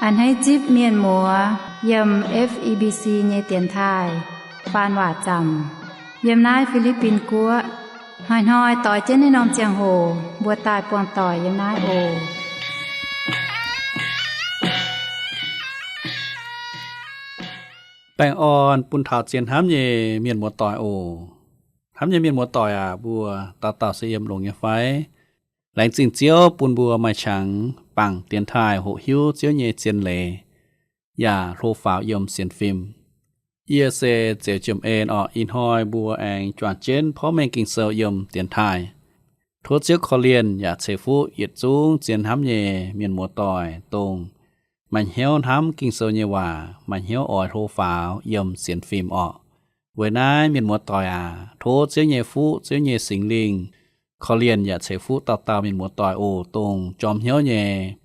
A'hneiv zipv mienh muoz yiem F E B C nyei dienx taaih faan waac zaamc yiem naaiv Fi^li^bin Guoqv. Hnoi-hnoi doix jienv naaiv norm ziangh hoc mbuo daaih buangh doic yiem naaiv oc. Baengh orn bun taux zien hnamv nyei mienh muoz-doic oc. Hnamv nyei mienh muoz-doic aac, mbuo dauh dauh se yiem longx nyei fai? Laengz zingh Ziouv bun mbuo maaih qangx bangc dienx taaih hoqc hiuv Ziouv nyei zien leiz yaac hlo faaux yiem sienx fim. Yie se Zeux Jiem En orqc. Ih hnoi mbuo aengx juangc jienv porv mengh Ging-Sou yiem dienx taaih. Tov Ziouv korv-lienh yaac ceix fuqv yietc zungv zien hnamv nyei mienh muoz-doic, dongh maaih hnyouv hnamv Ging-Sou nyei waac, maaih hnyouv oix hlo faaux yiem sienx fim orqc. Weic naaiv mienh muoz-doic aac, tov Ziouv nyei fuqv, Ziouv nyei Singx Lingh korv-lienh yaac ceix fuqv dauh dauh mienh muoz-doic oc, dongh jorm hnyouv nyei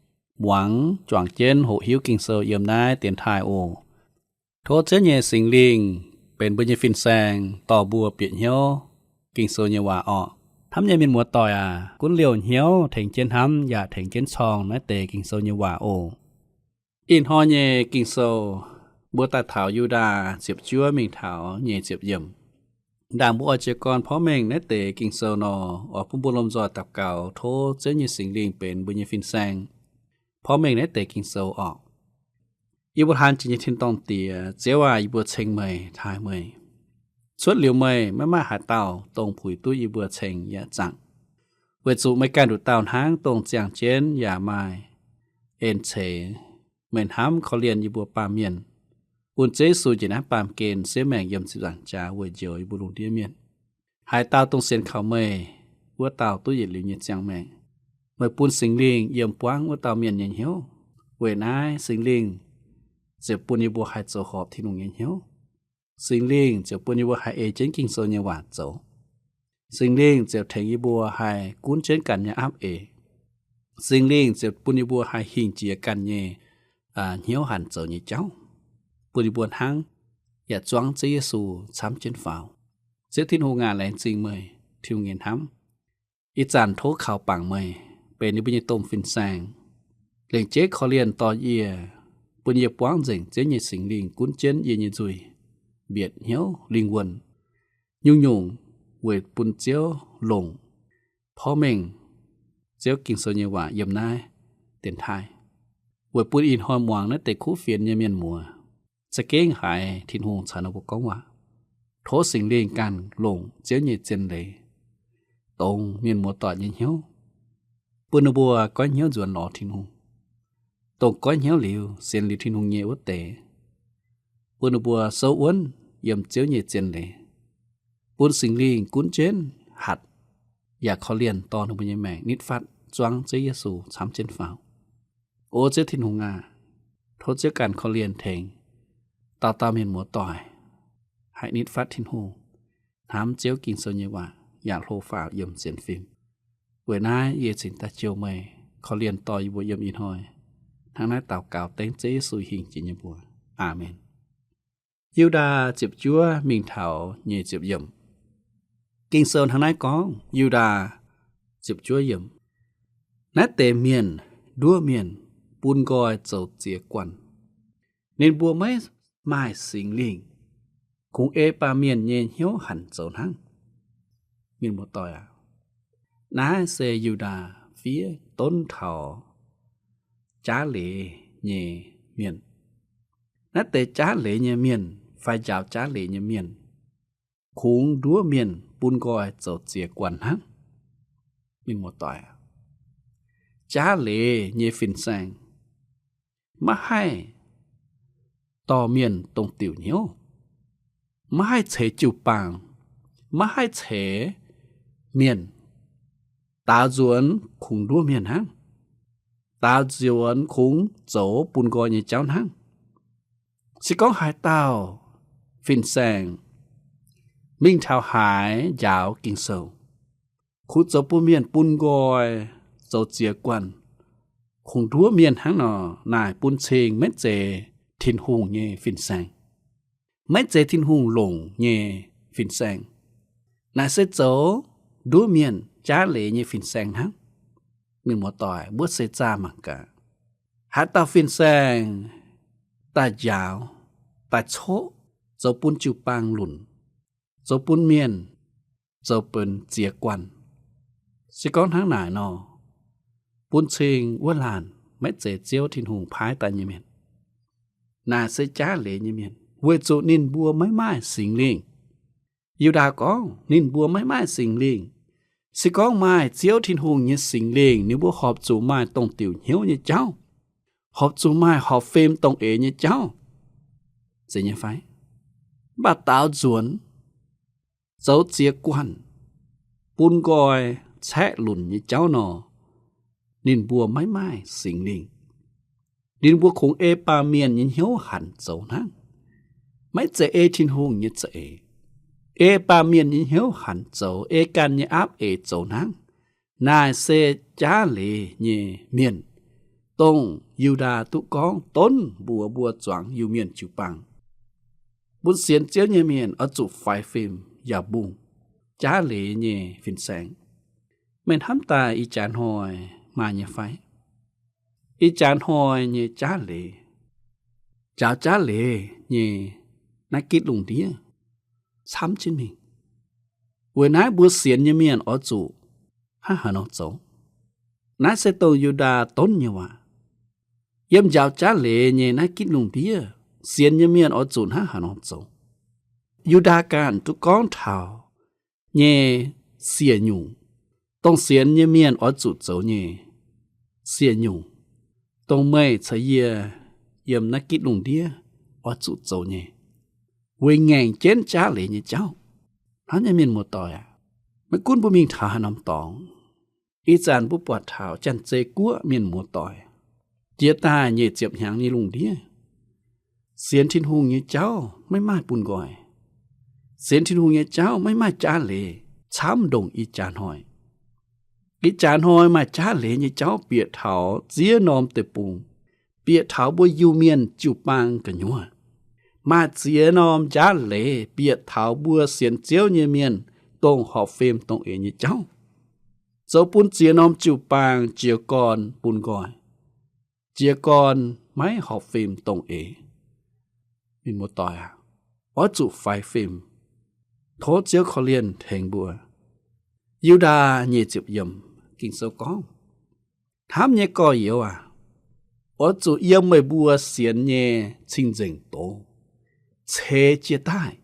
muangx juangc jienv hoqc hiuv Ging-Sou yiem naaiv dienx taaih oc. Tov Ziouv nyei Singx Lingh benx mbuo nyei fin-saeng dorh mbuo bieqc hnyouv Ging-Sou nyei waac orqc. Hnamv nyei mienh muoz-doic aac, gunv liouh hnyouv tengx jienv hnamv yaac tengx jienv corng naaiv deix Ging-Sou nyei waac oc. Ih hnoi nyei Ging-Sou mbuo daaih taux Yu^ndaa ziepc juov mingh taux nyei ziepc yiemc. Ndaangc mbuo oix jiez gorn porv mengh naaiv deix Ging-Sou nor, oix bun mbuo lomh nzoih daux gaux tov Ziouv nyei Singx Lingh benx mbuo nyei fin-saeng porv mengh naaiv deix Ging-Sou orqc. Yie mbuo hlaang jiex nyei tin-dorngh Diex, Ziouv aac, yie mbuo ceng meih, taaih meih. Cuotv liuz meih, maiv maaih haaix dauh dongh puix duqv yie mbuo ceng yaac zaangc, weic zuqc meih ganh nduqc dauh hnangv dongh ziangh jienv yaac maaih en ceix. Meih hnamv korv-lienh yie mbuo baamh mienh, bun Ziouv Yesu njiec naaiv baamh gen siev maengc yiem ziepc nzaangc jaax weic njoux yie mbuo lungh ndiev mienh. Haaix dauh dongh sienx kaux meih, wuov dauh duqv yietc liuz nyei ziangh maengc. Meih bun Singx Lingh yiem buangv wuov dauh mienh nyei hnyouv. Weic naaiv Singx Lingh ziouc bun yie mbuo haih zoux horpc Tin-Hungh nyei hnyouv. Singx Lingh ziouc bun yie mbuo haih ei jienv Ging-Sou nyei waac zoux. Singx Lingh ziouc tengx yie mbuo haih gunv jienv ganh nyei aapv eix. Singx Lingh ziouc bun yie mbuo haih hingh jiex ganh nyei hnyouv hanc zoux nyei jauv, bun yie mbuo hnangv yaac zuangv Ziouv Yesu camv jienv faaux. Ziouv Tin-Hungh aac, laengz zingh meih, Tin-Hungh nyei hnamv. Ih zanc tov kaux bangc meih benx yie mbuo nyei domh fin-saeng, lengc jeiv korv-lienh dorh yie, bun yie buangv nzengc Ziouv nyei Singx Lingh gunv jienv yie nyei nzuih, mbietc hnyouv lingh wuonh, nyungc-nyungc weic bun Ziouv longc porv mengh Ziouv Ging-Sou nyei waac yiem naaiv dienx taaih, weic bun ih hnoi muangx naaiv deix kuv fienx nyei mienh muoz za'gengh haiz Tin-Hungh caux ninh mbuo gorngv waac. Tov Singx Lingh ganh longc Ziouv nyei zien leiz dongz mienh muoz-doic nyei hnyouv, bun ninh mbuo goiv hnyouv nzuonx lorz Tin-Hungh, dongh goiv hnyouv liuz, sienx liuz Tin-Hungh nyei wuov deix, bun ninh mbuo souv wuonv yiem Ziouv nyei zien leiz, bun Singx Lingh gunv jienv hatc yaac korv-lienh dorh ninh mbuo nyei maengc nitv fatv zuangv Ziouv Yesu camv jienv faaux. O Ziouv Tin-Hungh aac, tov Ziouv ganh korv-lienh tengx dauh dauh mienh muoz-doic haih nitv fatv Tin-Hungh, hnamv Ziouv Ging-Sou nyei waac yaac hlo faaux yiem sienx fim. Weic naaiv yie cingx daaih jouh meih korv-lienh dorh yie mbuo yiem ih hnoi. Hnangv naaiv daux gaux dengv Ziouv Yesu hingh jiex nyei mbuox. Aamen. Yu^ndaa ziepc juov mingh taux nyei ziepc yiemc. Ging-Sou hnangv naaiv gorngv, Yu^ndaa ziepc juov yiemc, naaiv deix mienh nduov mienh, bun nqoi zoux ziex guanh. Ninh mbuo maiv maaih Singx Lingh, kungx ei baamh mienh nyei hnyouv hanc zoux hnangv. Mienh muoz-doic aac, naaiv se Yu^ndaa fiev donv taux jaav leiz nyei mienh. Naaiv deix jaav leiz nyei mienh fai njaaux jaav leiz nyei mienh kungx nduov mienh bun nqoi zoux ziex guanh hnangv. Mienh muoz-doic aac, jaav leiz nyei fin-saeng maiv haih dorh mienh dongh diuc hnyouv, maiv haih ceix jiu-baang, maiv haih ceix mienh, daaux nzuonx kungx nduov mienh hnangv, daaux nzuonx kungx zoux bun nqoi nyei jauv hnangv. Se gorngv haaix dauh fin-saeng mingh taux haaix njaaux Ging-Sou, kungx zoux bun mienh bun nqoi, zoux ziex guanh, kungx nduov mienh hnangv nor, naaic bun cing maiv zeiz Tin-Hungh nyei fin-saeng, maiv zeiz Tin-Hungh longc nyei fin-saeng. Naaic se zoux nduov mienh jaav leiz nyei fin-saeng hnangv. Mienh muoz-doic, mbuo seix zaah mangc gaax. haaix dauh fin-saeng daaih njaaux, daaih coqv, zoux bun jiu-baang lunc, zoux bun mienh, zoux benx ziex guanh. Se gorngv hnangv naaic nor, bun cing wuov laanh maiv zeiz Ziouv Tin-Hungh paaiv daaih nyei mienh. Naaic se jaav leiz nyei mienh, weic zuqc ninh mbuo maiv maaih Singx Lingh. Yiudaa gorngv ninh mbuo maiv maaih Singx Lingh. Se gorngv maaih Ziouv Tin-Hungh nyei Singx Lingh, ninh mbuo horpc zuqc maaih dongh diuc hnyouv nyei jauv, horpc zuqc maaih horpc fim dongh eix nyei jauv, zeiz nyei fai? Mv baac daaux nzuonx, zoux ziex guanh, bun nqoi, caeqv lunc nyei jauv nor, ninh mbuo maiv maaih Singx Lingh. Ninh mbuo kungx ei baamh mienh nyei hnyouv hanc zoux hnangv, maiv zeiz ei Tin-Hungh nyei za'eix. Ei baamh mienh nyei hnyouv hanc zoux, ei ganh nyei aapv eix zoux hnangv. Naaic se jaav leiz nyei mienh, dongh Yiudaa duqv gorngv donv mbuox mbuo zuangx Iu-Mienh jiu-baang. Bun sienx Ziouv nyei mienh oix zuqc faix fim yaac mbungh jaav leiz nyei fin-saeng. Meih hnamv daaih ih jaax hnoi maaih nyei fai? Ih jaax hnoi nyei jaav leiz, njaaux jaav leiz nyei naaiv gitv lungh ndiev camv jienv mingh. Weic naaiv mbuo sienx nyei mienh oix zuqc hnangv haaix nor zoux? Naaiv se dongh Yiudaa donv nyei waac. Yiem njaaux jaav leiz nyei naaiv gitv lungh ndiev, sienx nyei mienh oix zuqc hnangv haaix nor zoux? Yiudaa ganh duqv gorngv taux nyei siec nyungc, dongh sienx nyei mienh oix zuqc zoux nyei siec nyungc, dongh meih caux yie yiem naaiv gitv lungh ndiev oix zuqc zoux nyei, weic ngaengc jienv jaav leiz nyei jauv. Hnamv nyei mienh muoz-doic aac, maiv gunv mbuo mingh taux haaix norm dorngx, ih zanc mbuo buatc taux Janx-Zei Guoqv mienh muoz-doic jiex daaih nyic ziepc hnyangx nyei lungh ndiev, sienx Tin-Hungh nyei jauv maiv maaih bun nqoi. Sienx Tin-Hungh nyei jauv maiv maaih jaav leiz camv ndongc ih jaax hnoi. Ih jaax hnoi maaih jaav leiz nyei jauv bieqc taux ziex norm deic-bung, bieqc taux mbuo Iu-Mienh jiu-baang gu'nyuoz. Maaih ziex norm jaav leiz bieqc taux mbuo sienx Ziouv nyei mienh dongh horpc fim dongh eix nyei jauv, zoux bun ziex norm jiu-baang jiez gorn bun nqoi, jiez gorn maiv horpc fim dongh eix. Mienh muoz-doic aac, oix zuqc faix fim. Tov Ziouv korv-lienh tengx mbuo. Yiudaa nyic ziepc yiemc, Ging-Sou gorngv, hnamv nyei gorx-youz aac, oix zuqc yiem meih mbuo sienx nyei cing-nzengc doz ceix jiez daaih,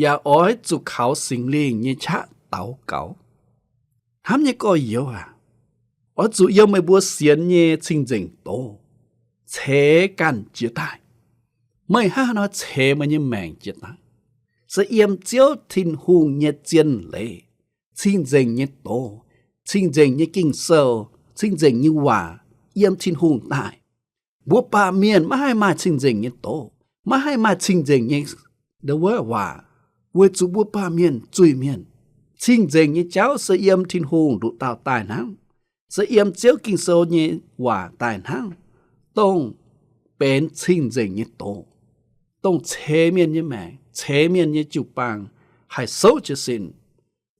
yaac oix zuqc kaux Singx Lingh nyei qaqv daux gaux. Hnamv nyei gorx-youz aac, oix zuqc yiem meih mbuo sienx nyei cing-nzengc doz ceix ganh jiez daaih. Meih hnangv haaix nor ceix meih nyei maengc jiez daaih? Se yiem Ziouv Tin-Hungh nyei zien leiz, cing-nzengc nyei doz, cing-nzengc nyei Ging-Sou, cing-nzengc nyei waac yiem Tin-Hungh daaih. Mbuo baamh mienh maiv haih maaih cing-nzengc nyei doz, maiv haih maaih cing-nzengc nyei ndau wuov waac, weic zuqc mbuo baamh mienh zuiz-mienh. Cing-nzengc nyei jauv se yiem Tin-Hungh nduqc dauh daaih hnangv, se yiem Ziouv Ging-Sou nyei waac daaih hnangv, dongh benx cing-nzengc nyei doz, dongh ceix mienh nyei maengc, ceix mienh nyei jiu-baang haih souv jiez sin,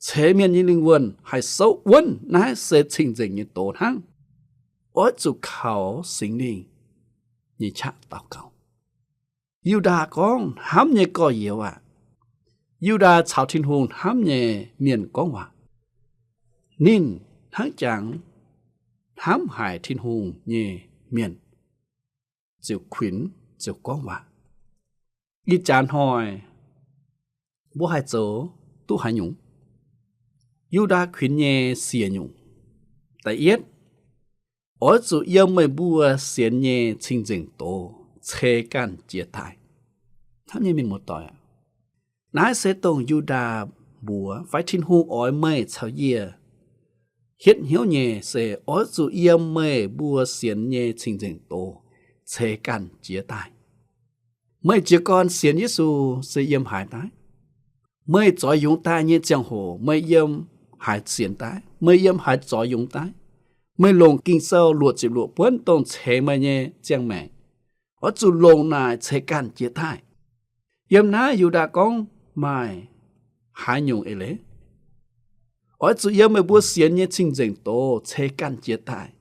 ceix mienh nyei lingh wuonh haih souv wuonv. Naaiv se cing-nzengc nyei doz hnangv. Oix zuqc kaux Singx Lingh nyei qaqv daux gaux. Yiudaa gorngv, hnamv nyei gorx-youz aac, Yiudaa caux Tin-Hungh hnamv nyei mienh gorngv waac. Ninh hnangv jangx hnamv haic Tin-Hungh nyei mienh ziouc kuinx, ziouc gorngv waac. Ih jaax hnoi mbuo haih zoux duqv haaix nyungc? Yiudaa kuinx nyei siec nyungc. Da'yietv, oix zuqc yiem meih mbuo sienx nyei cing-nzengc doz ceix ganh jiez daaih. Hnamv nyei mienh muoz-doic aac, naaiv se dongh Yiudaa mbuox fai Tin-Hungh oix meih caux yie hietv hnyouv nyei se oix zuqc yiem meih mbuo sienx nyei cing-nzengc doz ceix ganh jiez daaih. Meih jiez gorn sienx Yesu se yiem haaix daaih? Meih zoix yungz daaih nyei ziangh hoc meih yiem haaix sienx daaih? Meih yiem haaix zoix yungz daaih? Meih longc Ging-Sou luoqc ziepc luoqc buonv dongh ceix meih nyei ziangh maengc, oix zuqc longc naaic ceix ganh jiez daaih. Yiem naaiv Yiudaa gorngv maaih haaix nyungc eix leiz? Oix zuqc yiem meih mbuo sienx nyei cing-nzengc doz ceix ganh jiez daaih.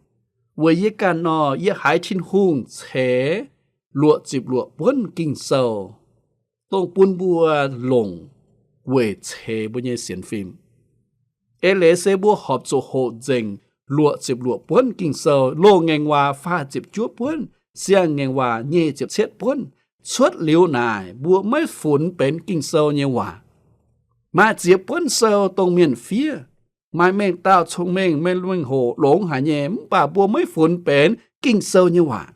Weic yie ganh nor, yie haiz Tin-Hungh ceix luoqc ziepc luoqc buonv Ging-Sou, dongh bun mbuo longc weic ceix mbuo nyei sienx fim. Eix leiz se mbuo horpc zuqc hoqc nzengc luoqc ziepc luoqc buonv Ging-Sou, loz-ngaengc waac faah ziepc juov buonv, siang-ngaengc waac nyic ziepc cietv buonv. Cuotv liuz naaic, mbuo maiv funx benx Ging-Sou nyei waac. Maaih ziex buonv sou dongh mienh fiev, maaih mengh dauh cong-mengh, mengh, mengh hoc longx haic nyei, mv baac mbuo maiv funx benx Ging-Sou nyei waac.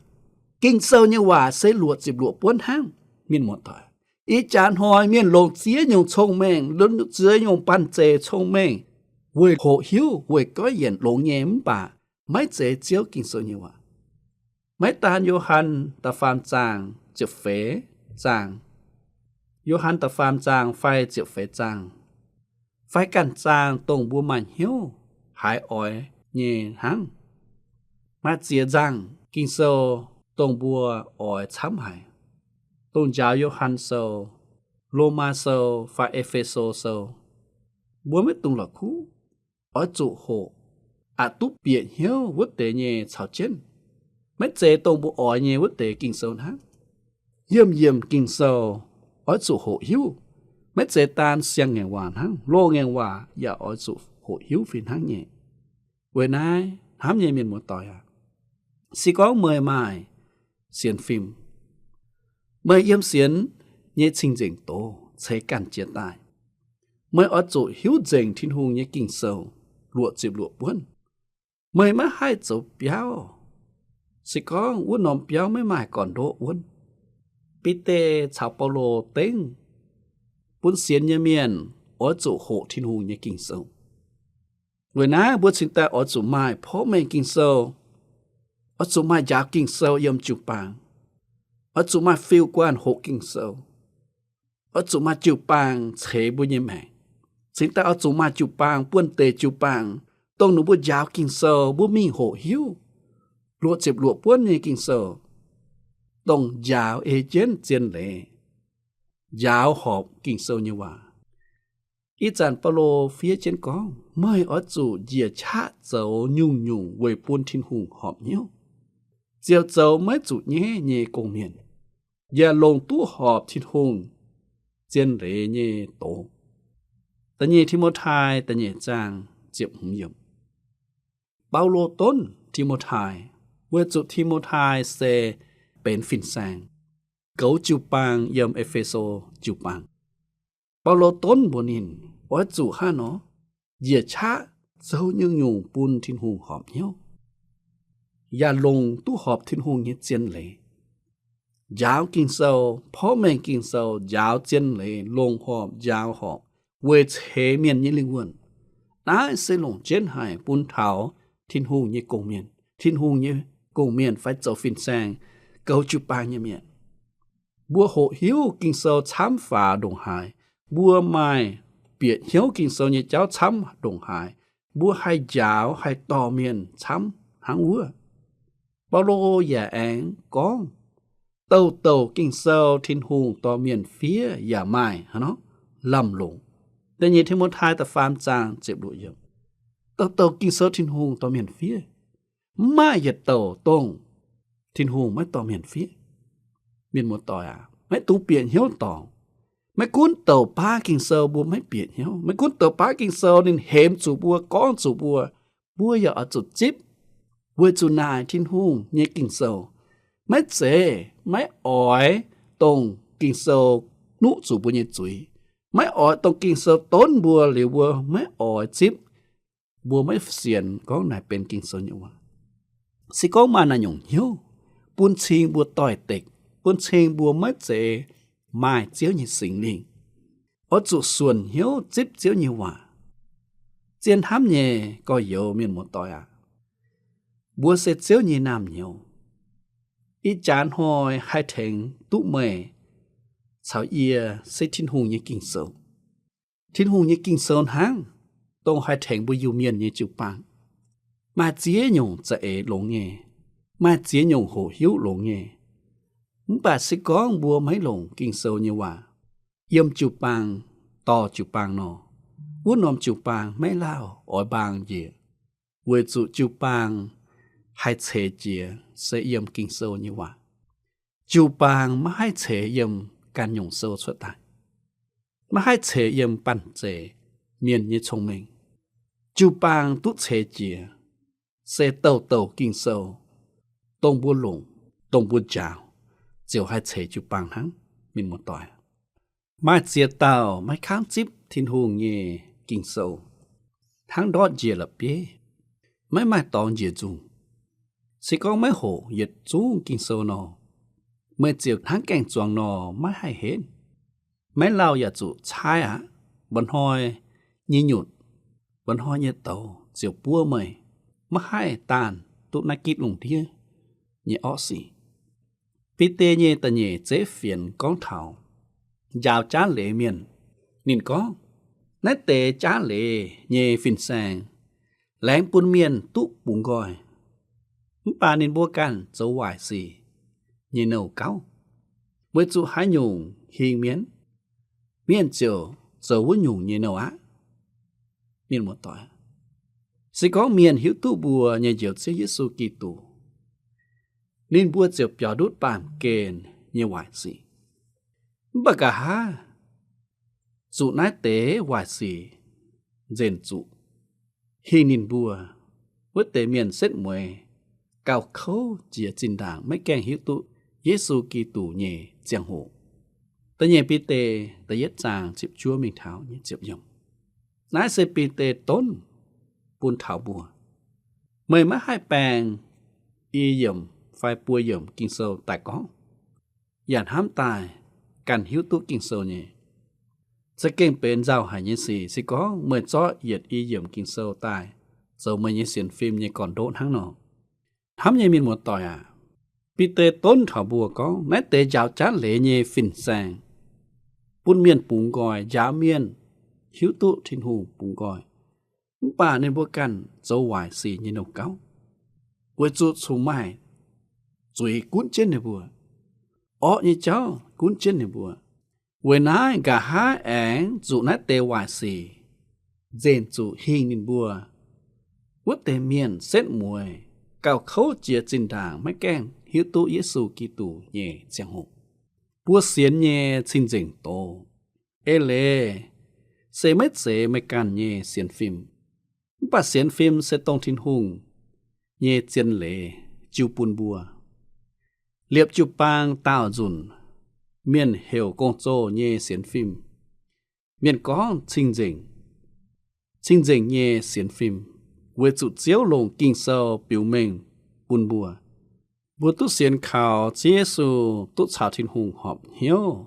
Ging-Sou nyei waac se luoqc ziepc luoqc buonv hnangv, mienh muoz-doic. Ih jaax hnoi mienh longc ziex nyungc cong-mengh, longc ziex nyungc banh zeic cong-mengh weic hoqc hiuv, weic goiv yienc longx nyei, mv baac maiv zeiz Ziouv Ging-Sou nyei waac. Maiv daan Yo^han da'faam zaang ziepc feix zaang, Yo^han da'faam zaang fai ziepc feix zaang, fai ganh zaang dongh mbuo maaih hnyouv haiz oix nyei hnangv. Maaih ziex nzangc Ging-Sou dongh mbuo oix camv haic, dongh njaaux Yo^han Sou, Lomaa Sou fai E^fe^so Sou. Mbuo maiv dungx la'kuqv, oix zuqc hoqc, aqc duqv bieqc hnyouv wuov deix nyei caux jienv. Maiv zeiz dongh mbuo oix nyei wuov deix Ging-Sou hnangv. Yiemh yiemh Ging-Sou oix zuqc hoqc hiuv. Maiv zeiz daan siang-ngaengc waac hnangv, loz-ngaengc waac yaac oix zuqc hoqc hiuv fih hnangv nyei. Weic naaiv hnamv nyei mienh muoz-doic aac, se gorngv meih maaih sienx fim, meih yiem sienx nyei cing-nzengc doz ceix ganh jiez daaih, meih oix zuqc hiuv nzengc Tin-Hungh nyei Ging-Sou luoqc ziepc luoqc buonv. Meih maiv haih zoux biauv, se gorngv wuov norm biauv maiv maaih gorn-ndoqv wuonv. Bide caux Baulo dengv bun sienx nyei mienh oix zuqc hoqc Tin-Hungh nyei Ging-Sou. Weic naaiv mbuo cingx daaih oix zuqc maaih porv mengh Ging-Sou, oix zuqc maaih njaaux Ging-Sou yiem jiu-baang, oix zuqc maaih fiuv-guanh hoqc Ging-Sou, oix zuqc maaih jiu-baang ceix mbuo nyei maengc. Cingx daaih oix zuqc maaih jiu-baang, buonv-deic jiu-baang, dongh ninh mbuo njaaux Ging-Sou, mbuo mingh hoqc hiuv luoqc ziepc luoqc buonv nyei Ging-Sou, dongh njaaux ei jienv zien leiz, njaaux horpc Ging-Sou nyei waac. Ih zanc Baulo fiev jienv gorngv, meih oix zuqc njiec qaqv zoux nyungc-nyungc weic bun Tin-Hungh horpc hnyouv, ziouc zoux maiv zuqc nyaiv nyei gong-mienh, yaac longc duqv horpc Tin-Hungh zien leiz nyei doz. Da'nyeic Ti^mo^tai da'nyeic zaang ziepc hmz yiemc. Baulo donv Ti^mo^tai, weic zuqc Ti^mo^tai se benx fin-saeng, goux jiu-baang yiem E^fe^so jiu-baang. Baulo donv mbuox ninh, oix zuqc hnangv nor, njiec qaqv zoux nyungc-nyungc bun Tin-Hungh horpc hnyouv, yaac longc duqv horpc Tin-Hungh nyei zien leiz, njaaux Ging-Sou, porv mengh Ging-Sou, njaaux zien leiz, longc horpc, njaaux horpc, weic ceix mienh nyei lingh wuonh. Naaiv se longc jienv haic bun taux Tin-Hungh nyei gong-mienh, Tin-Hungh nyei gong-mienh fai zoux fin-saeng, goux jiu-baang nyei mienh. Mbuo hoqc hiuv Ging-Sou camv faaux ndongc haaix, mbuo maaih bieqc hnyouv Ging-Sou nyei jauv camv ndongc haaix, mbuo haih njaaux haih dorh mienh camv hnangv wuov. Baulo yaac aengx gorngv, douc douc Ging-Sou Tin-Hungh dorh mienh fiev yaac maaih hnangv nor lamh longc. Da'nyeic Ti^mo^tai da'faam zaang ziepc luoqc yiemc. Douc douc Ging-Sou Tin-Hungh dorh mienh fiev. Mv maaih yietc douc dongh Tin-Hungh maiv dorh mienh fiev. Mienh muoz-doic aac, maiv dungx bieqc hnyouv dorngc. Maiv gunv douc baav Ging-Sou mbuo maiv bieqc hnyouv, maiv gunv douc baav Ging-Sou ninh hemx zuqc mbuo, gorngv zuqc mbuo, mbuo yaac oix zuqc zipv, weic zuqc naaic Tin-Hungh nyei Ging-Sou. Maiv zeiz maiv oix dongh Ging-Sou nuqv zuqc mbuo nyei zuiz. Maiv oix dongh Ging-Sou donv mbuo liuz mbuo maiv oix zipv, mbuo maiv sienx gorngv naaic benx Ging-Sou nyei waac. Se gorngv maaih naaiv nyungc hnyouv, bun cing mbuo doix-dekc, bun cing mbuo maiv zeiz maaih Ziouv nyei Singx Lingh. Oix zuqc suonc hnyouv zipv Ziouv nyei waac. Zien hnamv nyei gorx-youz mienh muoz-doic aac, mbuo se Ziouv nyei naamh nyouz. Ih jaax hnoi haih tengx duqv meih caux yie se Tin-Hungh nyei Ging-Sou. Tin-Hungh nyei Ging-Sou hnangv dongh haih tengx mbuo Iu-Mienh nyei jiu-baang. Maaih ziex nyungc za'eix longx nyei, maaih ziex nyungc hoqc hiuv longx nyei. Mv baac se gorngv mbuo maiv longc Ging-Sou nyei waac yiem jiu-baang dorh jiu-baang nor, wuov norm jiu-baang maiv lauh oix mbaang njiec, weic zuqc jiu-baang haih ceix jiez se yiem Ging-Sou nyei waac. Jiu-baang maiv haih ceix yiem ganh nyungc sou cuotv daaih, maiv haih ceix yiem banh zeic mienh nyei cong-mengh. Jiu-baang duqv ceix jiez se douc douc Ging-Sou, dongh mbuo longc, dongh mbuo njaaux, ziouc haih ceix jiu-baang hnangv. Mienh muoz-doic, maaih ziex dauh maiv kangv zipv Tin-Hungh nyei Ging-Sou, hnangv ndortv njiec la'bieiv, maiv maaih dorngx njiec nzungh. Se gorngv maiv hoqc yietc zungv Ging-Sou nor, meih ziouc hnangv gaeng-zuangx nor maiv haih henv. Maiv lauh yaac zuqc caaiv aqv. Mba'hnoi nyei nyutc, mba'hnoi nyei douz ziouc buov meih, maiv haih daanh duqv naaiv gitv lungh ndiev nyei orqv sic. Bide nyei da'nyeic zeiv fienx gorngv taux njaaux jaav leiz mienh. Ninh gorngv, naaiv deix jaav leiz nyei fin-saeng laengz bun mienh duqv bungx nqoi, mv baac ninh mbuo ganh zoux waaic sic nyei nouh gauv. Weic zuqc haaix nyungc hingh mienh, mienh ziouc zoux wuov nyungc nyei nouh aqv. Mienh muoz-doic, se gorngv mienh hiuv duqv mbuo nyei Njoux Ziouv Yesu Giduc, ninh mbuo ziouc biaux ndutv baamh gen nyei waaic sic. Mv baac nqa'haav zuqc naaiv deix waaic sic nzenc zuqc hingh ninh mbuo, wuov deix mienh setv mueiz gauh kouv jiex zinh ndaangc maiv gaengh hiuv duqv Yesu Giduc nyei ziangh hoc. Da'nyeic Bide da'yietv zaang ziepc juov mingh taux nyei ziepc yiemc. Naaiv se Bide donv bun taux mbuo. Meih maiv haih baeng i yiemc fai buo yiemc Ging-Sou daaih gorngv, yaac hnamv daaih ganh hiuv duqv Ging-Sou nyei. Za'gengh benx nzauh haic nyei sic se gorngv meih zorqv yietc i yiemc Ging-Sou daaih zoux meih nyei sienx fim nyei gorn-ndoqv hnangv nor. Hnamv nyei mienh muoz-doic aac, Bide donv taux mbuo gorngv naaiv deix njaaux jaav leiz nyei fin-saeng bun mienh bungx nqoi, njaaux mienh hiuv duqv Tin-Hungh bungx nqoi, mv baac ninh mbuo ganh zoux waaic sic nyei nouh gauv, weic zuqc cunx maaih zuiz gunv jienv ninh mbuo, orqv nyei jauv gunv jienv ninh mbuo. Weic naaiv nqa'haav aengx zuqc naaiv deix waaic sic nzenc zuqc hingh ninh mbuo, wuov deix mienh setv mueiz gauh kouv jiex zinh ndaangc maiv gaengh hiuv duqv Yesu Giduc nyei ziangh hoc. Mbuo sienx nyei cing-nzengc doz eix leiz se maiv zeiz meih ganh nyei sienx fim, mv baac sienx fim se dongh Tin-Hungh nyei zien leiz jiu bun mbuo. Liepc jiu-baang daauh nzunc, mienh heuc gong-zoh nyei sienx fim. Mienh gorngv cing-nzengc, cing-nzengc nyei sienx fim, weic zuqc Ziouv longc Ging-Sou biux mengh bun mbuo. Mbuo duqv sienx kaux Ziouv Yesu, duqv caux Tin-Hungh horpc hnyouv,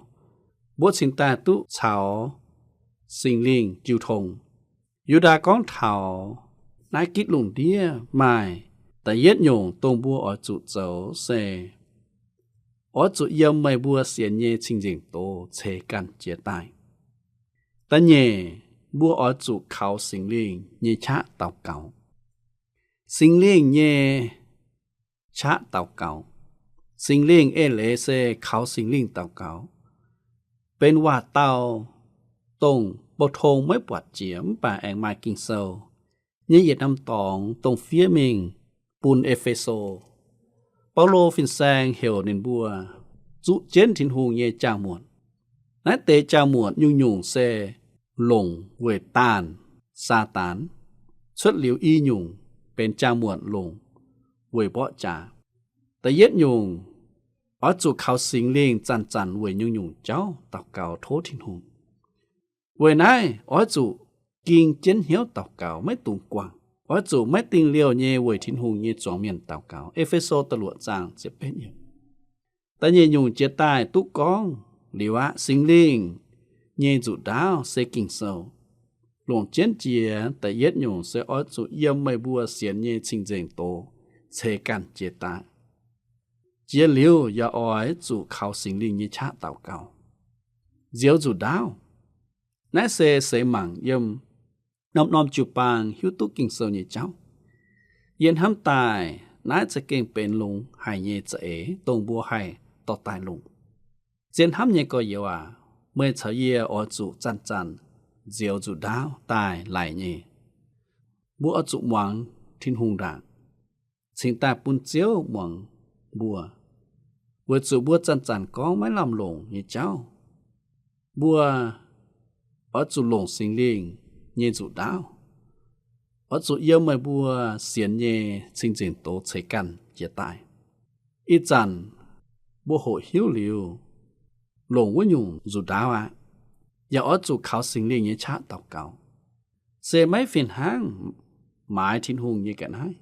mbuo cingx daaih duqv caux Singx Lingh jiu tong. Yu^ndaa gorngv taux naaiv gitv lungh ndiev maaih da'yietv nyungc dongh mbuo oix zuqc zoux se, oix zuqc yiem meih mbuo sienx nyei cing-nzengc doz ceix ganh jiez daaih. Da'nyeic, mbuo oix zuqc kaux Singx Lingh nyei qaqv daux gaux. Singx Lingh nyei qaqv daux gaux. Singx Lingh eix leiz se kaux Singx Lingh daux gaux, benx waac-dau dongh bou tong maiv buatc jiex mv baac aengx maaih Ging-Sou nyei yietc norm dorngx dongh fiev mingh bun E^fe^so. Baulo fin-saeng heuc ninh mbuo zuqv jienv Tin-Hungh nyei jaa-muotc. Naaiv deix jaa-muotc nyungc-nyungc se longc weic daanh Saadaan. Cuotv liuz i nyungc benx jaa-muotc longc weic mborqv jaax. Da'yietv nyungc, oix zuqc kaux Singx Lingh zanc-zanc weic nyungc-nyungc jauv daux gaux tov Tin-Hungh. Weic naaiv oix zuqc ging jienv hnyouv daux gaux, maiv dungx guangc. Oix zuqc maiv dingh liouh nyei weic Tin-Hungh nyei zuangx mienh daux gaux. E^fe^so da'luoqc zaang ziepc betv yiemc. Da'nyeic nyungc jiex daaih duqv gorngv liuz aqv. Singx Lingh nyei nzuqc ndaauv se Ging-Sou. Longc jienv jiex da'yietv nyungc se oix zuqc yiem meih mbuo sienx nyei cing-nzengc doz ceix ganh jiez daaih. Jiex liuz yaac oix zuqc kaux Singx Lingh nyei qaqv daux gaux, nzioux nzuqc ndaauv. Naaiv se seix mangc yiem norm-norm jiu-baang hiuv duqv Ging-Sou nyei jauv. Yie hnamv daaih naaiv za'gengh benx longx haic nyei za'eix dongh mbuo haih dorh daaih longc. Zien hnamv nyei gorx-youz aac, meih caux yie oix zuqc zanc-zanc nzioux nzuqc ndaauv daaih laaic nyei. Mbuo oix zuqc muangx Tin-Hungh ndaangc. cingx daaih bun Ziouv muangx mbuo, weic zuqc mbuo zanc-zanc gorngv maiv lamh longc nyei jauv. Mbuo oix zuqc longc Singx Lingh nyei nzuqc ndaauv, oix zuqc yiem meih mbuo sienx nyei cing-nzengc doz ceix ganh jiez daaih. Ih zanc mbuo hoqc hiuv liuz, longc wuov nyungc nzuqc ndaauv aqv, yaac oix zuqc kaux Singx Lingh nyei qaqv daux gaux, se maiv fih hnangv maaiz Tin-Hungh nyei ga'naaiv.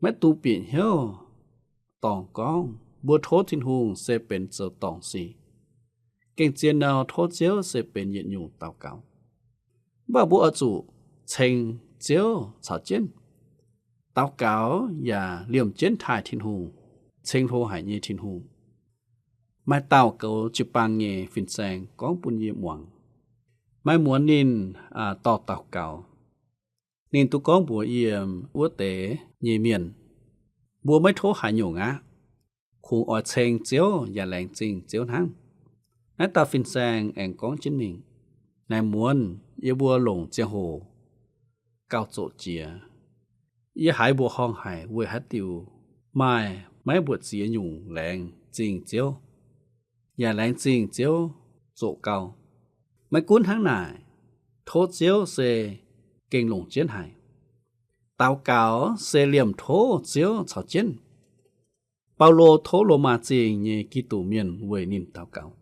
Maiv dungx bieqc hnyouv dorngc gorngv mbuo tov Tin-Hungh se benx zoux dorngc sic. Gengh zien nor, tov Ziouv se benx yietc nyungc daux gaux. Mv baac mbuo oix zuqc ceng Ziouv caux jienv daux gaux yaac liemh jienv taaih Tin-Hungh, ceng hlo haic nyei Tin-Hungh. Maaih dauh goux jiu-baang nyei fin-saeng gorngv bun yie muangx. Maaih muonz ninh dorh daux gaux, ninh duqv gorngv mbuox yiem wuov deix nyei mienh, mbuo maiv tov haaix nyungc aqv, kungx oix ceng Ziouv yaac laengz zingh Ziouv hnangv. Naaiv dauh fin-saeng aengx gorngv jienv mingh, naaiv muonz yie mbuo longc ziangh hoc gauh zoqc jiex. Yie haiz mbuoqc horngh haic weic haaix diuc maaih maiv mbuoqc ziex nyungc laengz zingh Ziouv yaac laengz zingh Ziouv zoqc gau. Maiv gunv hnangv naaic, tov Ziouv se gengh longc jienv haic. Daux gaux se liemh tov Ziouv caux jienv. Baulo tov Lomaa Zingh nyei Giduc mienh weic ninh daux gaux.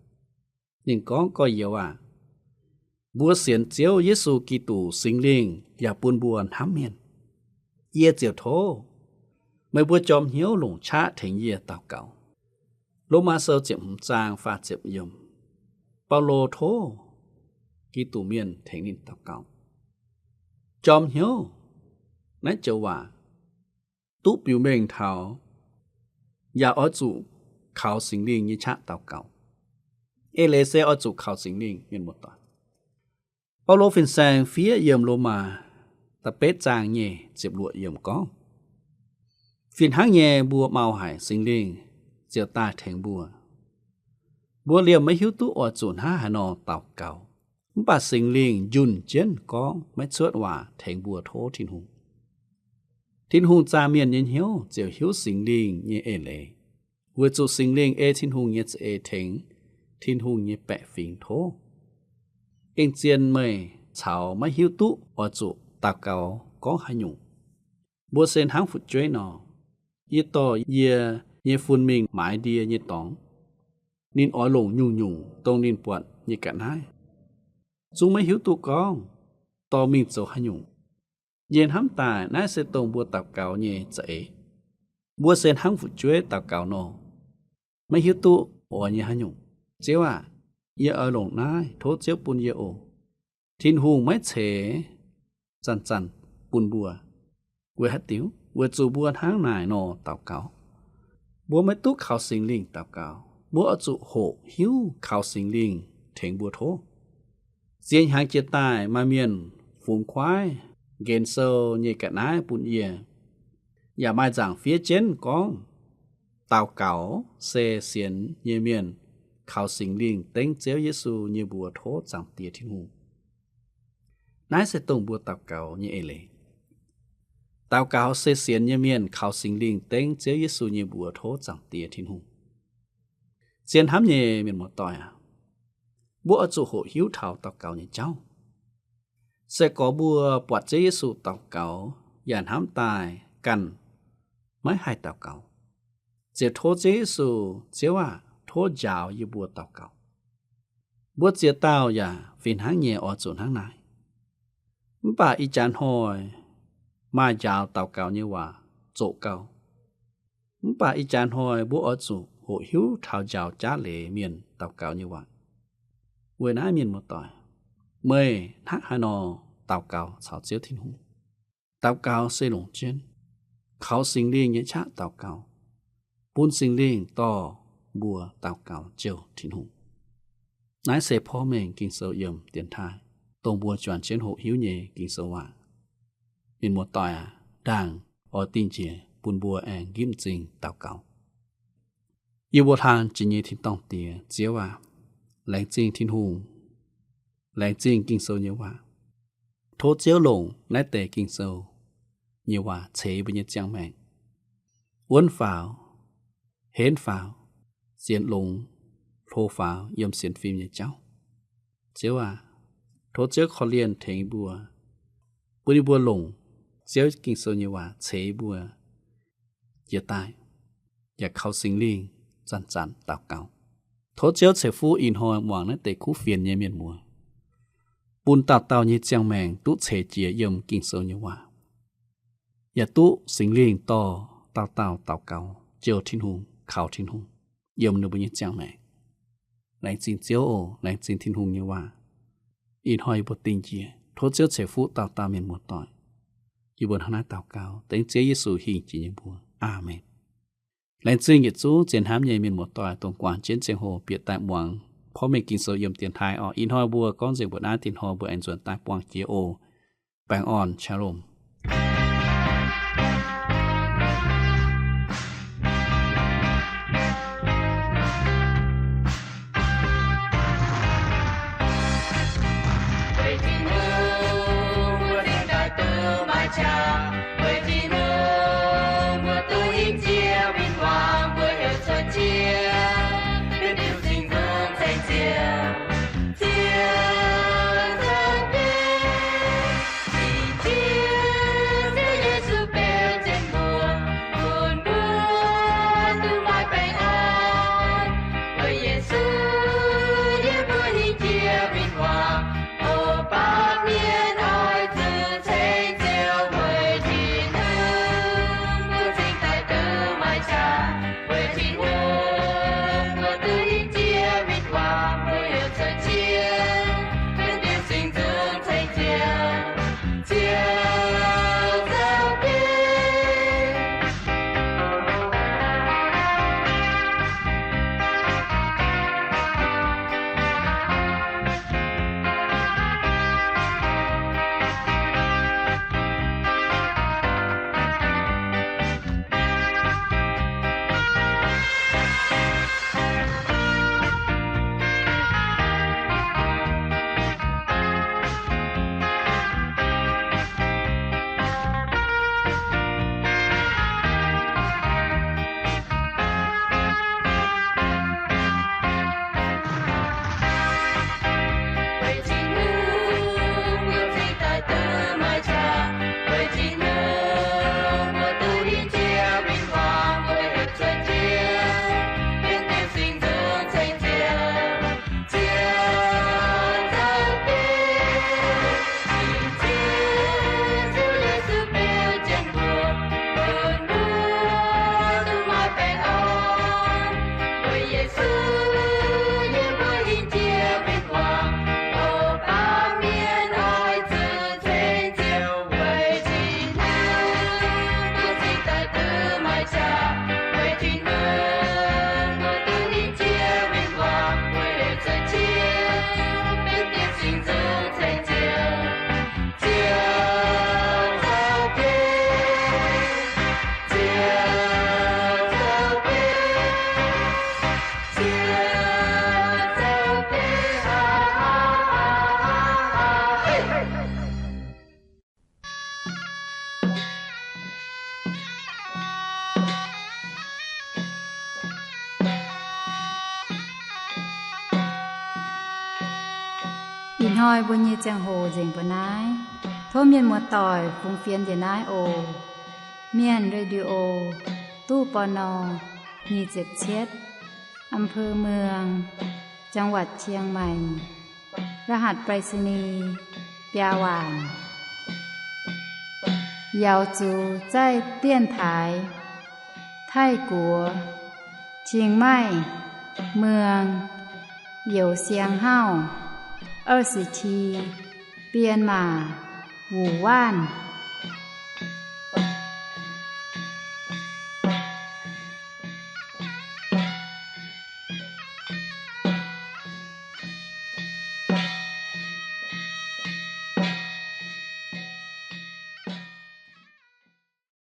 Ninh gorngv, Gorx-youz aah, mbuo sienx Ziouv Yesu Giduc Singx Lingh yaac bun mbuo hnamv mienh. Yie ziouc tov meih mbuo jorm hnyouv longc qaqv tengx yie daux gaux. Lomaa Sou ziepc hmz zaang faah ziepc yiemc, Baulo tov Giduc mienh tengx ninh daux gaux. Jorm hnyouv, naaiv joux waac duqv biux mengh taux yaac oix zuqc kaux Singx Lingh nyei qaqv daux gaux. Eix leiz se oix zuqc kaux Singx Lingh, mienh muoz-doic. Baulo fin-saeng fiev yiem Lomaa da'betv zaang nyei ziepc luoqc yiemc gorngv, fih hnangv nyei mbuo mau haic Singx Lingh ziouc daaih tengx mbuo. Mbuo liemh maiv hiuv duqv oix zuqc hnangv haaix nor daux gaux, mv baac Singx Lingh njunh jienv gorngv maiv cuotv waac tengx mbuo tov Tin-Hungh. Tin-Hungh zaah mienh nyei hnyouv ziouc hiuv Singx Lingh nyei eix leiz, weic zuqc Singx Lingh ei Tin-Hungh nyei za'eix tengx Tin-Hungh nyei baeqc fingx tov. Gengh zien meih caux maiv hiuv duqv oix zuqc daux gaux gorngv haaix nyungc. Mbuo se hnangv fu'jueiv nor, yie dorh yie nyei fun mingh maaiz ndie nyei dorngx. Ninh oix longc nyungc-nyungc dongh ninh buatc nyei ga'naaiv. Zungv maiv hiuv duqv gorngv dorh mingh zoux haaix nyungc. Yie hnamv daaih naaiv se dongh mbuo daux gaux nyei za'eix. Mbuo se hnangv fu'jueiv daux gaux nor, maiv hiuv duqv oix nyei haaix nyungc. Ziouv aah, yie oix longc naaiv tov Ziouv bun yie oc. Tin-Hungh maiv ceix zanc-zanc bun mbuo. Weic haaix diuc? Weic zuqc mbuo hnangv naaic nor daux gaux, mbuo maiv duqv kaux Singx Lingh daux gaux. Mbuo oix zuqc hoqc hiuv kaux Singx Lingh tengx mbuo tov. Ziex hnyangx jiex daaih maaih mienh fungx kuaaiv Nqenx Sou nyei ga'naaiv bun yie, yaac maaih nzaangc fiev jienv gorngv, daux gaux se sienx nyei mienh kaux Singx Lingh dengv Ziouv Yesu nyei mbuox tov Zaangc Diex Tin-Hungh. Naaiv se dongh mbuo daux gaux nyei eix leiz. Daux gaux se sienx nyei mienh kaux Singx Lingh dengv Ziouv Yesu nyei mbuox tov Zaangc Diex Tin-Hungh. Zien hnamv nyei mienh muoz-doic aac, mbuo oix zuqc hoqc hiuv taux daux gaux nyei jauv. Se gorx mbuo buatc Ziouv Yesu daux gaux yaac hnamv daaih ganh maiv haih daux gaux, ziouc tov Ziouv Yesu, Ziouv aah, tov njaaux yie mbuo daux gaux. Mbuo ziex dauh yaac fih hnangv nyei oix zuqc hnangv naaic. Mv baac ih jaax hnoi maaih njaaux daux gaux nyei waac zoqc gau. Mv baac ih jaax hnoi mbuo oix zuqc hoqc hiuv taux njaaux jaav leiz mienh daux gaux nyei waac. Weic naaiv mienh muoz-doic, meih hnangv haaix nor daux gaux caux Ziouv Tin-Hungh? Daux gaux se longc jienv kaux Singx Lingh nyei qaqv daux gaux, bun Singx Lingh dorh mbuo daux gaux jouh Tin-Hungh. Naaiv se porv mengh Ging-Sou yiem dienx taaih, dongh mbuo juangc jienv hoqc hiuv nyei Ging-Sou waac. Mienh muoz-doic aac, ndaangc oix dingh njiec bun mbuo aengx nqipv m'zing daux gaux. Yie mbuo hlang jiex nyei tin-dorngh Diex, Ziouv aac, laengz zingh Tin-Hungh, laengz zingh Ging-Sou nyei waac. Tov Ziouv longc naaiv deix Ging-Sou nyei waac ceix mbuo nyei ziangh maengc, wuonv faaux, henv faaux, sienx longx, hlo faaux yiem sienx fim nyei jauv. Ziouv aac, tov Ziouv korv-lienh tengx mbuo, bun ninh mbuo longc Ziouv Ging-Sou nyei waac ceix mbuo jiex daaih, yaac kaux Singx Lingh zanc-zanc daux gaux. Tov Ziouv ceix fuqv ih hnoi muangx naaiv deix kuv fienx nyei mienh muoz, bun dauh dauh nyei ziangh maengc duqv ceix jiez yiem Ging-Sou nyei waac, yaac duqv Singx Lingh dorh dauh dauh daux gaux jouh Tin-Hungh, kaux Tin-Hungh yiem ninh mbuo nyei ziangh maengc. Laengz zingh Ziouv oc. Laengz zingh Tin-Hungh nyei waac. Ih hnoi yie mbuo dingh njiec, tov Ziouv ceix fuqv dauh dauh mienh muoz-doic. Yie mbuo hnangv naaiv daux gaux dengv Ziouv Yesu hingh jiex nyei mbuox. Aamen. Laengz zingh yietc zungv zien hnamv nyei mienh muoz-doic, dongh guangc jienv ziangh hoc bieqc daaih muangx porv mengh Ging-Sou yiem dienx taaih oc. Ih hnoi mbuo gorngv nzengc mbuo naaiv, dingc hnoi mbuo aengx nzuonx daaih buangh jiex oc. Baengh orn, shalom. Ih hnoi mbuo nyei ziangh hoc nzengc mbuo naaiv. Tov mienh muoz-doic fungx fienx njiec naaiv oc. Mienh Radio, duqv born nor nyic ziepc cietv, อำเภอเมือง จังหวัดเชียงใหม่ รหัสไปรษณีย์ biaa waanc. Yaux zuqc zaih dienx taaix Taiv-Guoqv, Chiang Mai, เมือง Youh Siang Hauv, 二十七, Bienh Maac, Wuh Waanv.